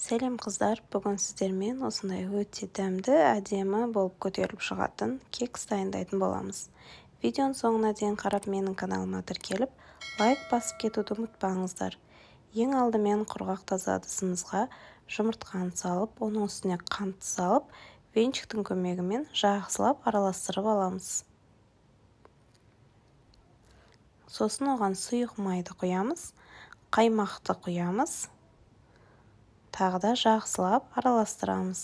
Сәлем, қыздар! Бүгін сіздермен осындай өте дәмді, әдемі болып көтеріліп шығатын кекс дайындайтын боламыз. Видеоның соңына дейін қарап, менің каналыма тіркеліп, лайк басып кетуді ұмытпаңыздар. Ең алдымен құрғақ таза ыдысымызға жұмыртқаны салып, оның үстіне қантты салып, венчиктің көмегімен жақсылап араластырып аламыз. Сосын оған сұйық майды құямыз, қаймақты құямыз, тағы да жақсылап араластырамыз.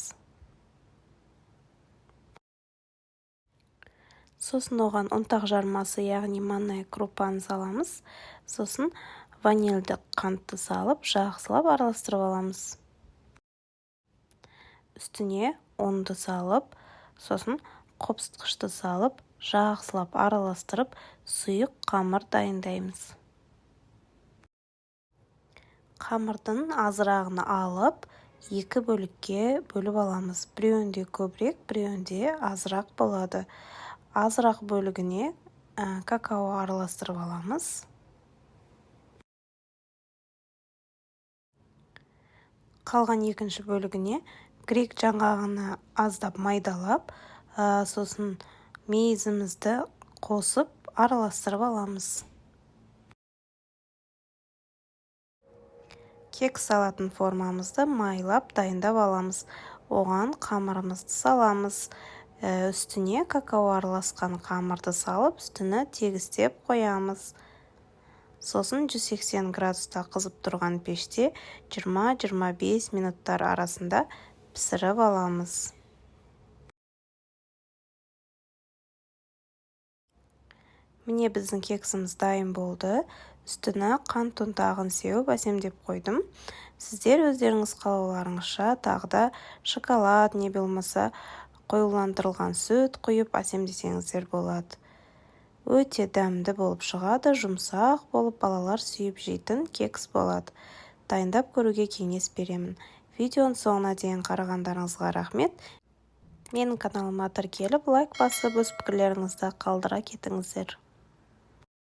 Сосын оған ұнтақ жармасы, яғни манная крупаны саламыз. Сосын ванильді қантты салып, жақсылап араластырып аламыз. Үстіне ұнды салып, сосын қопсытқышты салып, жақсылап араластырып, сұйық қамыр дайындаймыз. Қамырдың азырағын алып, екі бөлікке бөліп аламыз. Біреуінде көбірек, біреуінде азырақ болады. Азырақ бөлігіне какао араластырып аламыз. Қалған екінші бөлігіне грек жаңғағын аздап майдалап, сосын мейізімізді қосып, араластырып аламыз. Кекс салатын формамызды майлап, дайындап аламыз. Оған қамырымызды саламыз, үстіне какао араласқан қамырды салып, үстіні тегістеп қоямыз. Сосын 180 градуста қызып тұрған пеште 20-25 минуттар арасында пісіріп аламыз. Міне, біздің кексіміз дайын болды. Үстіне қант ұнтағын сеуіп, әсемдеп қойдым. Сіздер өздеріңіз қалауларыңызша тағы да шоколад не болмаса қоюландырылған сүт құйып, әсемдесеңіздер болады. Өте дәмді болып шығады, жұмсақ болып, балалар сүйіп жейтін кекс болады. Дайындап көруге кеңес беремін. Видеоның соңына дейін қарағандарыңызға рахмет. Менің каналыма тіркеліп, лайк басып, өз пікірлеріңізді қалдыра кетіңіздер.